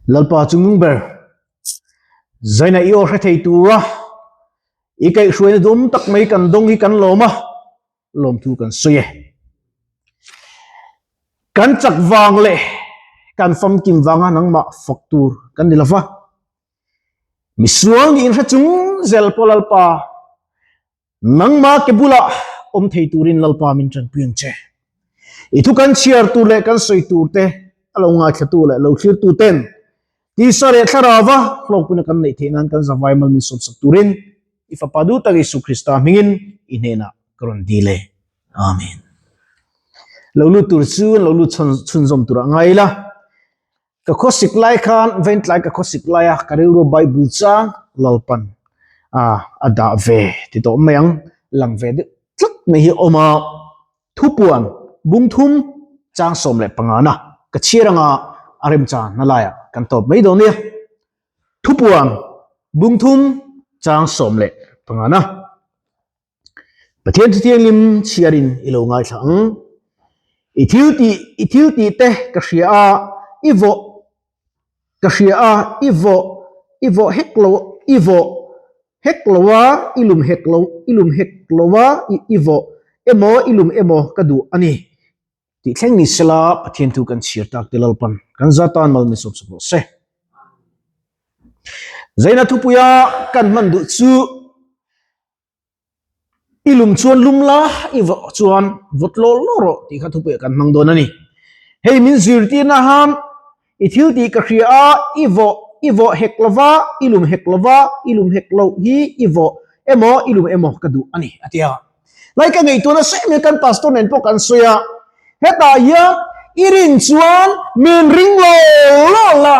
Lalpa chungnung ber, Zaina i aw hre thei tura i kaihhruaina dum tak mai kan dawng hi kan lawm a, lawmthu kan sawi e. Kan chak vang leh kan famkim vanga nangmah fak tur kan ni lova, misual niin hre chung zel pawh Lalpa Nangmah ke bulah awm thei turin Lalpa min tanpui ang che. I thu kan chhiar tur leh kan sawi tur te a lo ngaithlatu leh lo thlirtu ten tisa leh thlarauva hlawkpuna kan neih theih nan kan zavai mal min sawmsak turin i Fapa duh tak Isu Krista hmingin i hnenah ka rawn dil e. Amen. Lo lut tur chu an lo lut chhunzawm turah ngai ila. Ka khawsik lai khan Ventlai ka khawsik lai a, ka rilru Bible chang Lalpan a a dah ve ti tawh mai ang, lang ve deuh tlat mai hi a awm a, thupuan bungthum chang 15 na ka chhiar anga a remchan na laiah kan tawp mai dawn nia, thupuan bungthum chang 15 na. Pathian Thuthianghlim chhiarin i lo ngaithla ang. I thil tih, i thil tih te ka hria a, i vawh ka hria a, i vawh, i vawh hek lo, i vawh hek lo a, i lum hek lo, i lum hek lo a, i, i vawh emaw, i lum emaw ka duh a ni. Tih thleng ni sela Pathian thu kan chhiar tak te Lalpan kan za tan mal min sawm sak rawh se. Zaina thupuia kan hman duh chu I lum chuan lum la, i vawh chuan vawt law law rawh tih kha thupuiah kan hmang dawn a ni. Hei min zirtirna han i thil tih ka hria a, i vawh i vawh hek lova, i lum hek lova, i lum hek loh hi i vawh emaw i lum emaw ka duh a ni a ti a. Lai ka ngaihtuah nasa em em kan pastor nen pawh kan sawi a, hetah hian i rin chuan min ring lo law la,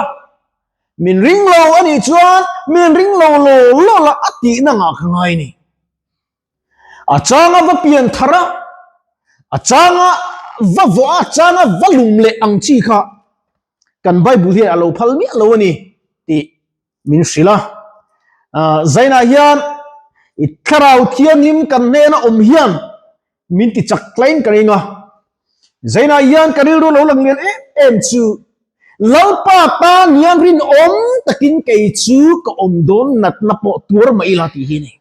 Min ring lo a nih chuan min ring lo law law la a tihna ngah ka ngai ni. A changa va pian thar a, a changa va vawh a, a changa va lum leh ang chi kha kan Bible hian a lo phal miah lo a ni tih min hrilh a. Zainah hian i thlarau thianghlim kan hnena awm hian min ti chak tlain ka ring a. Zainah hian ka rilru lo lang lian em em chu Lalpa tan hian rinawm takin kei chu ka awm dawn natna pawh tuar mah ila tih hi a ni.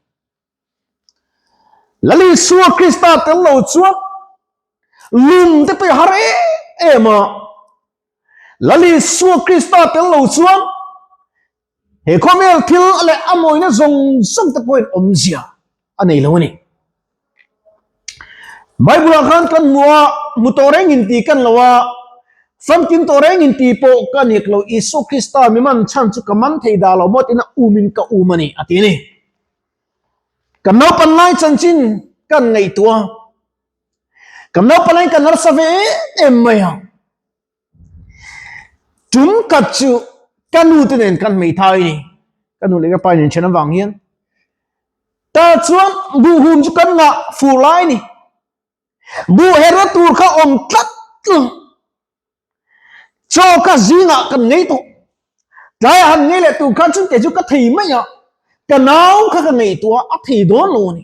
Lal Isua Krista tel lo chuan lum te pawh i har em em a. Lal Isua Krista tel lo chuan He khawvel thil leh a mawina zawng zawng te pawhin awmzia a nei lo a ni. Bible-ah khan kan hmu a, hmu tawh reng in ti kan lo a, famkim tawh reng in ti pawh ka nek lo, Isua Krista mi man chhan chu ka man thei dah lo maw tiin a umin ka um a ni a ti a ni. Kan naupan lai chanchin kan ngaihtuah a, kan naupan laiin kan harsa ve em em mai a. Tum khat chu ka nu te nen kan hmeithai a ni. Ka nu leh ka pa in then avang hian tah chuan buhhum chu kan ngah fur lai a ni. Buh herna tur kha awm tlat lo. Chaw kha zingah kan ngei tawh. Tlaiah han ngei leh tur khan chuan kei chu ka thei mai a, ka nau kha ka ngaihtuah a thei dawn lo a ni.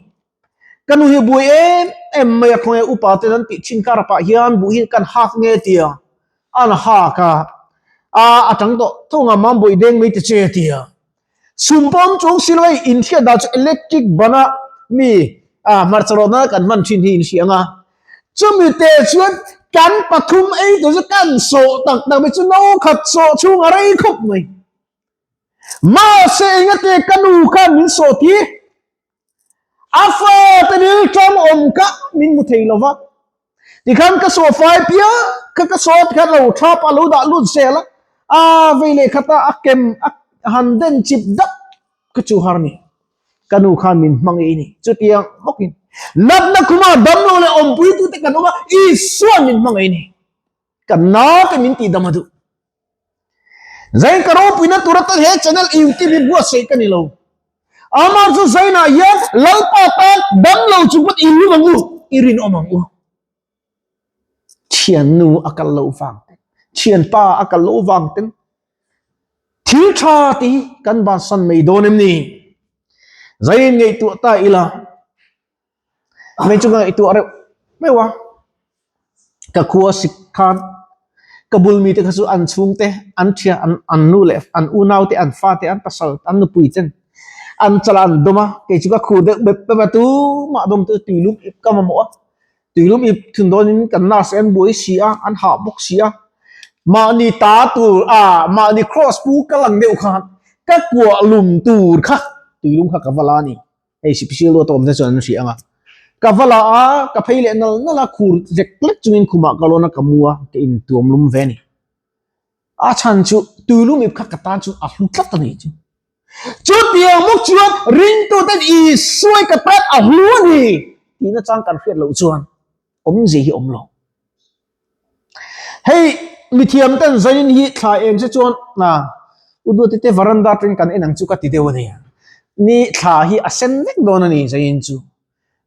Ka nu hi buai em em mai a khawnge upa ten an tih thin kar pah hian buh hi kan hak nge tia an hak a, a a tang tawh thung a mam buai deng mai te che tia sum pawm chung si lo hei inhriat dan chu electric bana mi a hmarcha rawtna kan hman thin hi inhria ang a chumi te chuan kan pathum ei tur chu kan sawh tak tak mai chu no khat sawh chhung a rei khawp mai mahse engate ka nu khan min sawh tir. A fate rilṭam awm kha min hmu thei lo va, tikhan ka saw fai piah kha ka saw tikhan lo thap a lo dah lut zel a, a vei leh khat a a kem a han den chip dap ka chu har ni. Ka nu khan min hmang ei ni. Chutiang bawkin natna khuma damlo leh awmpuitute kan awm a, Isua'n min hmang ei ni. Kan nate min tihdam a duh. Zain ka ropuina tur atan he channel YouTube hi buatsaih ka ni lo. Amah chu Zainah hian Lalpa tan dam lo chung pawn i lum ang u, i rinawm ang u. Thiannu a kal loh vang ten, thianpa a kal loh vang ten thil tha te hi kan bansan mai dawn em ni? Zain ngaihtuah ta ila. Hmei chu ka ngaihtuah reuh reuh a, ka khua sik khan. Ka bul mite kha chu an chhungte, an thian, an an nu leh an unaute, an fate, an pasal, an nupui ten an chala an dawm a, kei chu ka khur deuh bep bep a, tumah dawm te chu tuilum ip ka mamawh a, tuilum ip thun dawnin kan nurse an buai si a, an hah bawk si a, mahni ta tur a mahni cross pu ka lang deuh khan ka kuah lum tur kha tuilum kha ka va la a ni. Hei sipisial luat a awm te chuan an hria ang a, ka va la a, ka phei leh nal nal a, khur lek lek chungin khumah ka lawn a, ka mu a, ka intuam lum ve a ni. A chhan chu tuilum ip kha ka tan chu a hlu tlat a ni chu. Chutiang bawk chuan ringtuten Isuai ka tan a hlu a ni tihna chang kan hriat loh chuan awmzia hi awm lo. Hei mithiam ten zanin hi thla eng che chuan a u duati te varanda atangin kan en ang chu ka ti deuh a ni. Ni thla hi a sen vek dawn a ni zanin chu.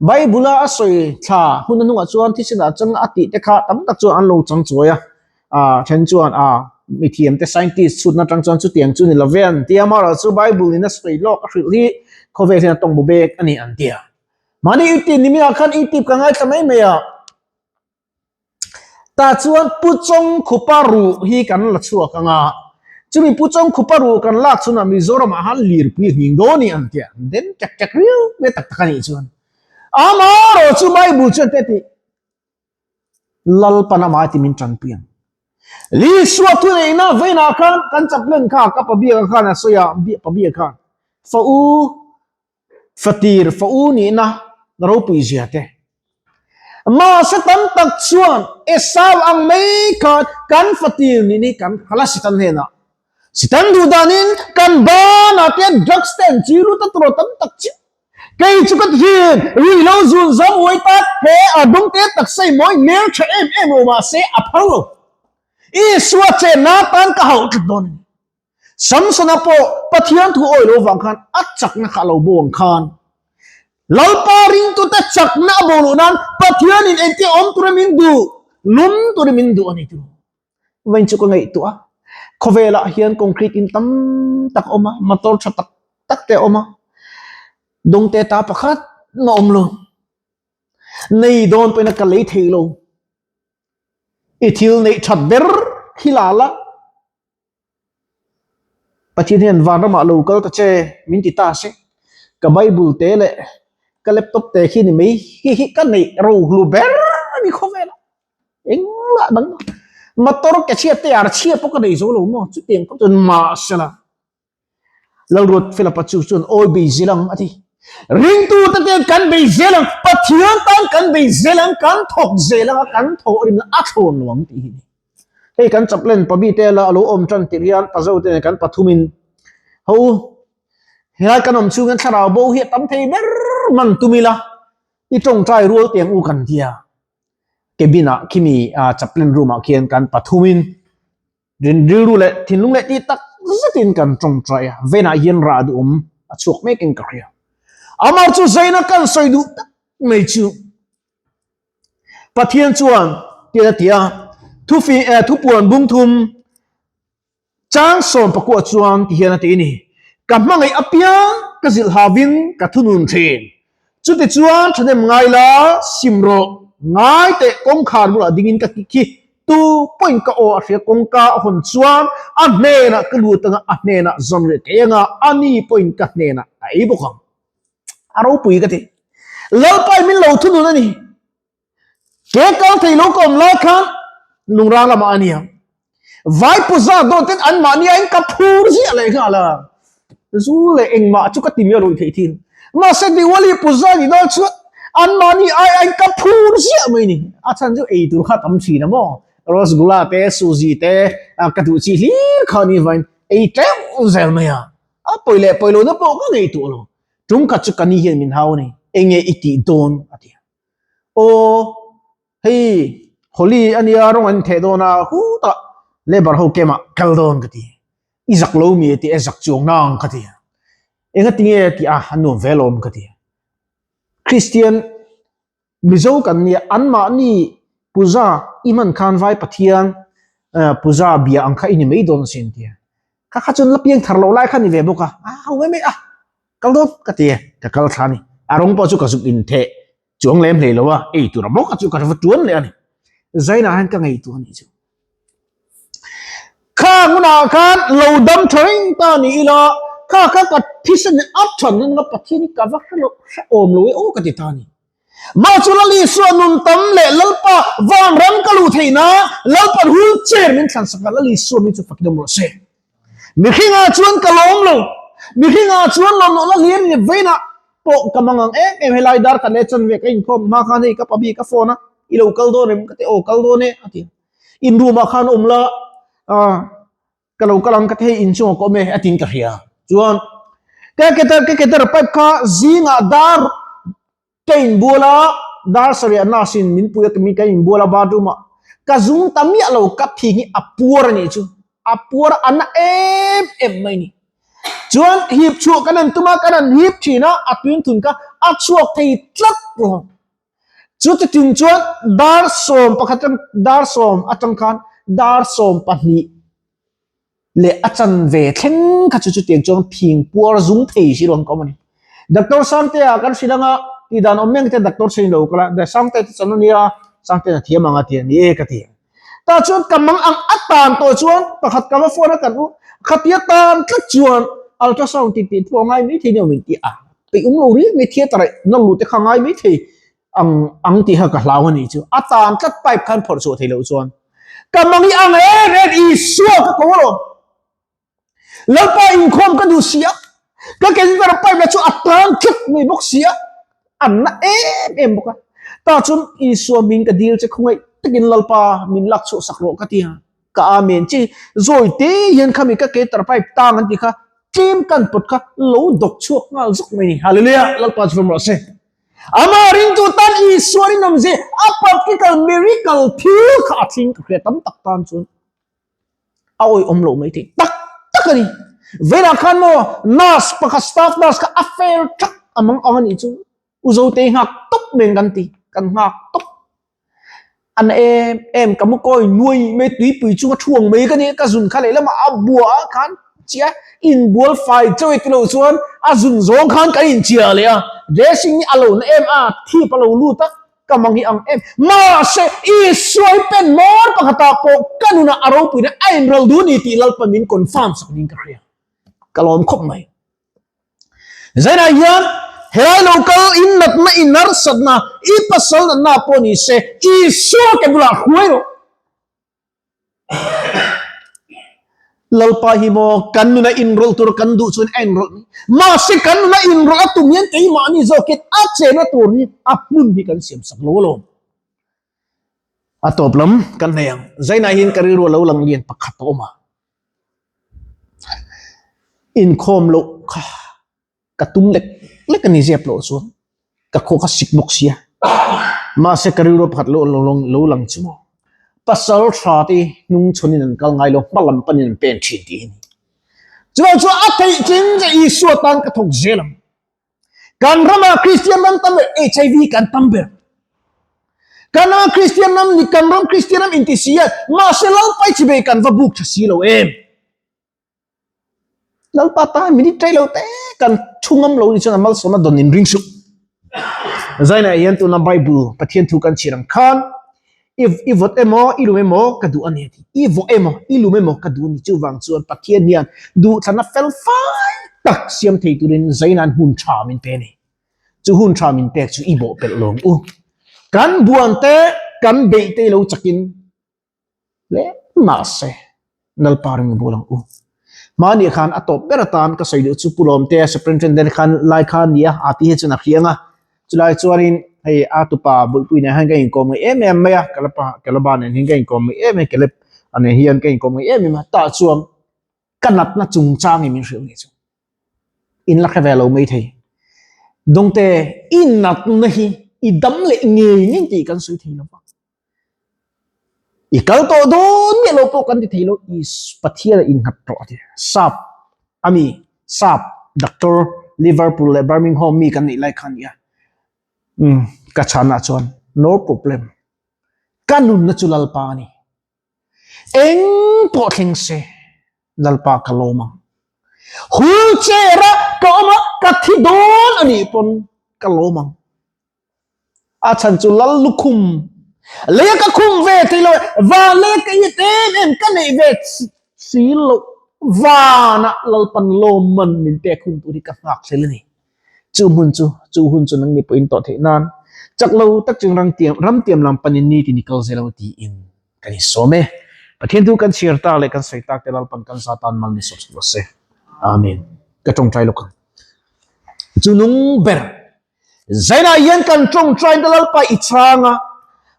Bible a a sawi thla hun a hnungah chuan thisen ah chang a tih te kha tam tak chuan an lo chang chuai a, a then chuan a mithiam te scientist chhutna atang chuan chutiang chu ni lo ve an ti a, amaherawhchu Bible in a sawi lawk a hrilh hi khawvel hian a tawng bu bek a ni an ti a. Mahni YouTube ni miah khan YouTube ka ngaithla mai mai a, tah chuan Pu Chawngkhupa ruh hi kan la chhuak ang a, chumi Pu Chawngkhupa ruh kan lak chhunah Mizoramah han lirpui a nghing dawn a ni ang tih a den tek tek riau mai tak tak a nih chuan amaherawh chu Bible chuan te tih Lalpan amah ti min tanpui ang. Isua thuneihna veinah khan kan chaplain kha ka pabiaka khan a sawi a, pabiaka khan fa u Fatir fa u nihna ropui zia te. Mahse tam tak chuan Esau ang mai khan kan fatir nih hi kan khala Satan hnenah. Satan duh danin kan banah te drugs te an chi lut a tawrh tam tak chiah. Kei chu ka ti thin, ruihhlo zun zam uai tan he a dawngte taksa i mawi hmel tha em em lo mahse a phal lo. Isua chenna tan ka hauh tlat dawn a ni. Samsona pawh Pathian thu awi lo vang khan a chakna kha a lo bo ang khan Lalpa ringtute chakna a bo loh nan Pathianin engtia awm tura min duh, lum tura min duh a ni tiraw? Vawiin chu ka ngaihtuah a, khawvelah hian concrete in tam tak a awm a, motor tha tak tak te a awm a, dawngte ta pakhat a awm lo, nei dawn pawhin a ka lei thei lo, i thil neih that ber hi la la. Pathian hian vanramah lo kal ta che min ti ta se, ka Bible te leh ka laptop te khi ni mai hi hi ka neih rohlu ber a ni khawvel a, engmah dang motor ke chhiat te ar chhia pawh ka nei zo lo maw chutiang khawp chuan mahsela Lalruat Philip-a chu chuan awi bei zel ang a ti. Ringtute ten kan bei zel ang, Pathian tan kan bei zel ang, kan thawk zel ang a, kan thawh rimna a thlawn lo ang tih hi a ni. Hei kan chaplain pabi te la a lo awm tan tirh hian Pazo te nen kan pathumin ho helai kan awm chhungin thlarau bo hi a tam thei ber man tum ila i tawngtai rual tiang u kan tia cabin ah khimi chaplain room ah khian kan pathumin rilru leh thinlung leh tih tak zetin kan tawngtai a venah hian rah duhawm a chhuak mekin ka hria amah chu zaina kan sawi duh tak mai chu. Pathian chuan tian a ti a, Thufi eh thupuan bung thum chang sawm pakua chuan ti hian a ti a ni, Ka hmangaih apiang ka zilh havin ka thunun thin. Chutichuan thahnem ngai la, sim rawh, ngai teh kawngkhar bulah dingin ka kik hi tu pawhin ka aw a hria kawngka a hawn chuan a hnenah ka lut anga a hnenah zawn reh thei anga ani pawhin ka hnenah a ei bawk ang. A ropui ka ti. Lalpai min lo thunun a ni. Ke kal thei lo ka awm lai khan lungrang lamah a nia. Vai puza dawn ten an mahni aiin ka phur ziah leh nghal a. Zu leh engmah chu ka ti miah lo theih thin. Mahse Diwali puza ni dawn chuan an mahni ai aiin ka phur ziah mai ni. A chhan chu ei tur kha tam thin a maw. Rasgula te, suji te, ka duh chi hlir kha ni vain ei teuh zel mai a. A pawi leh pawi lohna pawh ka ngaihtuah lo. Tum khat chu ka ni hian min hau a ni. Enge i tih dawn? a ti a. Aw, hei Holi a nia rawng an theh dawn a, hutah labour ho camp ah kal dawn ka ti. I zak lo mi a ti a, zak chuang nang ka ti a. Enga tinge a ti a, a nuam ve alawm ka ti a. Kristian Mizo kan nia, anmahni puja i hman khan vai Pathian puja bia ang kha i ni mai dawn asin tia. Kha kha chuan la piang thar loh lai kha ni ve bawk a, a ho mai mai a, kal dawn ka ti e, ka kal thla a ni. A rawng pawh chu ka zuk intheh chuang lem hlei lo a, ei tur a bawk a chu ka va tuan leh a ni. Zainah hian ka ngaihtuah a nih chu. Khang hunah khan lo dam tha reng ta ni ila, kha kha ka thisen a than nan nga Pathian hi ka va hre lo, hre awm lo e aw ka ti ta ni. Mah chu Lal Isua nun tam leh Lalpa vanram ka luh theih nan Lalpan hul chair min thlan sak a, Lal Isua min chu fakin awm rawh se. Mihringah chuan ka lawm lo, mihringah chuan lawm loh la hlir ni vainah pawh ka mang ang em em helai dar khat leh chanve ka inkhawm hma khan hei ka pa bik a phone a, i lo kal dawn em ka ti aw kal dawn e a ti a, in room ah khan awm la ah ka lo kal ang ka ti hei inchungah ka awm e a tiin ka hria chuan ka keter ka keter pipe kha zingah dar Ka inbual a, dar sarih nurse in min pui a tumi ka inbual a bathroom ah ka zung ta miah lo ka thing hi a puar a nih chu, a puar a a na em em mai a ni. Chuan hip chhuah kan han tum a, kan han hip thin a, a tuin thun kha a chhuak thei tlat lo. Chu chutin chuan dar 11 atang dar sawm atang khan dar 12 leh a chanve thleng kha chu chutiang chuan phing puar zung thei si lo an kawm a ni. Doctor Sangtea kan hrilh anga tih dan awm mek te Doctor Chhei lo kal a, Sangtea te chan a nia, Sangtea a thiam ang a ti a ni e ka ti. Tah chuan ka mang ang a tan tawh chuan pakhat ka va phone a kan u, khatia tan tlat chuan ultrasound tih tih pawh a ngai mai thei nia min ti a, peih awm lo riak mai theatre ah nawr luh te kha a ngai mai thei. Ang ang tih kha ka hlau a nih chu. A tan tlat pipe khan phawrh chhuah theih loh chuan ka mang i ang em em Isua ka ko alawm. Lalpa inkhawm ka duh si a, ka catheter pipe la chu a tan tlat mai bawk si a, an na em em bawk a. Tah chuan Isua hming ka dil che khawngaih takin Lalpa min lak chhuah sak rawh ka ti a. Ka amen chi zawi te hian khami ka catheter pipe tang an tih kha tlem kan pawt kha lo dawk chhuak nghal zawk mai a ni. Hallelujah! Lalpa chu rawh se. Amah ringtu tan Isua rinawm zia a practical miracle thil kha a thleng ka hria tam tak tan chuan a awihawm loh mai thei tak tak a ni. Velah khan maw nurse pakhat staff nurse kha a fair thak a mang ang a nih chu U Zotei nghak tawp mai kan ti kan nghak tawp. An em em ka mu kawi nuai mai tuipui chunga thuang mai ka nia ka zun kha lehlamah a bua ah khan chia inbual fai chawi tilo chuan a zun zawng khan kan inchia leh a dressing hi a lo na em a thip a lo lut a ka mang hi ang em mahse Isua hi pen mawn pakhatah pawh ka nunah a ropuina a inral duh ni tih Lalpa min confirm sak niin ka hria ka lawm khawp mai. Zainah hian helai lo kal in natna in harsatna i pasal natna pawh ni se Isua ke bulah hruai rawh. Lalpa hi maw kan nuna inrawlh tur kan duh chuan a inrawlh mai. Mahse kan nuna inrawlh a tum hian keimahni zawkin a chena tur hi a hmun hi kan siam sak lo alawm. A tawp lam kan nei ang. Zainah hian ka rilru a lo lang lian pakhat a awm a. Inkhawm loh kha ka tum lek lek a ni zep loh chuan ka khaw kha sik bawk sia mahse ka rilru pakhat lo lo lang chu maw pasal tha te hnung chhawn in an kal ngai lo hma lam panin an pen thin tih hi a ni chuvang chuan a theih tling che Isua tan ka thawk zel ang. Kan ramah Kristian ram tam ber HIV kan tam ber. Kan rama Kristian ram ni kan ram Kristian ram inti si a mahse Lalpai chi bei kan va buk tha si lo em. Lalpa tan minute rei lo te kan thu ngam lo ni chuan a malsawmna dawn in ring suh. Zainah hian tuna Bible Pathian thu kan chhiar ang khan I i vawt emaw i lum emaw ka duh a ni a ti. I vawh emaw i lum emaw ka duh a ni. Chuvang chuan Pathian hian duhthlanna fel fai tak siam thei turin Zaina'n hun tha min pe a ni. Chu hun tha min pek chu i bawhpelh lawm u. Kan buan te kan beih te i lo chakin hle mahse Lalpa ring bul ang u. Hmani khan a tawp ber atan ka sawi duh chu Pu Lawmtea Superintendent khan lai kha a ni a, a tih hi chuan a hriang a. Chulai chuanin hei a tupa Buipui nen hian ka inkawm ngei em em mai a, Kalapa Kalaba nen hian ka inkawm ngei em em Caleb a nen hian ka inkawm ngei em em a, tah chuan ka natna chungchangin min hrilh ngei chu. In la hre ve lo mai thei. Dawngte i natna hi i dam leh ngei ngei tih kan sawi thei lo va. I kal tawh dawn miah lo pawh kan ti thei lo, i Pathian a innghat tawh a ti. Sap ami, sap doctor Liverpool leh Birmingham mi kan neih lai kha a ni a. Umm ka chhanah chuan no problem. Ka nunna chu Lalpa a ni. Eng pawh thleng se Lalpa ka lawm ang. Wheelchair a ka awm a, ka thi dawn a nih pawn ka lawm ang. A chhan chu lal lukhum leia ka khum ve thei lo e, van leia ka it em em ka neih ve si loh vanah Lalpan lawmman min pek hun tur hi ka nghak hlel a ni. Chu hmun chu, chu hun chu nangni pawhin tawh theih nan chak lo tak chung rangtiam, ramtiam lam panin ni tin i kal zel ang tiin kan insawm e. Pathian thu kan chhiar tak leh kan sawi tak te Lalpan kan za tan mal min sawp sak rawh se. Amen. Ka tawngtai lawk ang. Chu nung ber Zainah hian kan tawngtaina Lalpa i chhang a,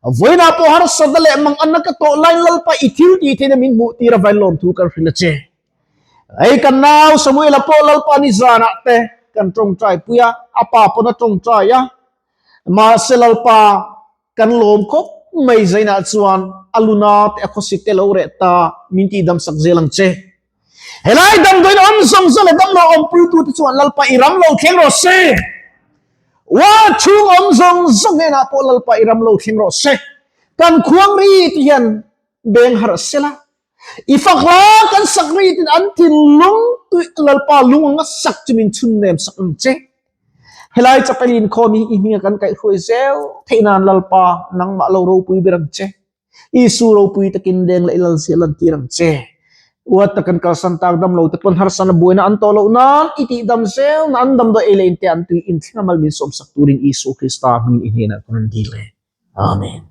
vawiinah pawh harsatna leh manganna ka tawh laiin Lalpa i thil tih theihna min hmuh tir avain lawmthu kan hrilh a che. Hei kan nau Samuela pawh Lalpa ni zanah te kan tawngtai pui a, a pa pawn a tawngtai a, mahse Lalpa kan lawm khawp mai Zainah chuan a luna te a khawsik te lo reh ta min tihdam sak zel ang che. Helai damdawiin awm zawng zawng leh damlo awmpuitute chuan Lalpa i ram lo thleng rawh se. World chhung awm zawng zawng hnenah pawh Lalpa i ram lo thleng rawh se. Kan khuang ri ti hian beng harh sela. I fak hla kan sak ri tin an thinlung tui Lalpa lung anga sak chu min chhun nem sak ang che. Helai chapel inkhawm hi i hminga kan kaihhruai zel theih nan Lalpa nangmah lo ropui ber ang che. Isu ropui takin leng leh lal zia lantir ang che. Uat tak kan kalsan tak dam lo te pawn harsana buaina an tawh loh nan i tih dam zel na an damdawi ei leh in te an tui in thleng a mal min sawmsak turin Isu Krista hmingin i hnenah kan rawn dil e. Amen.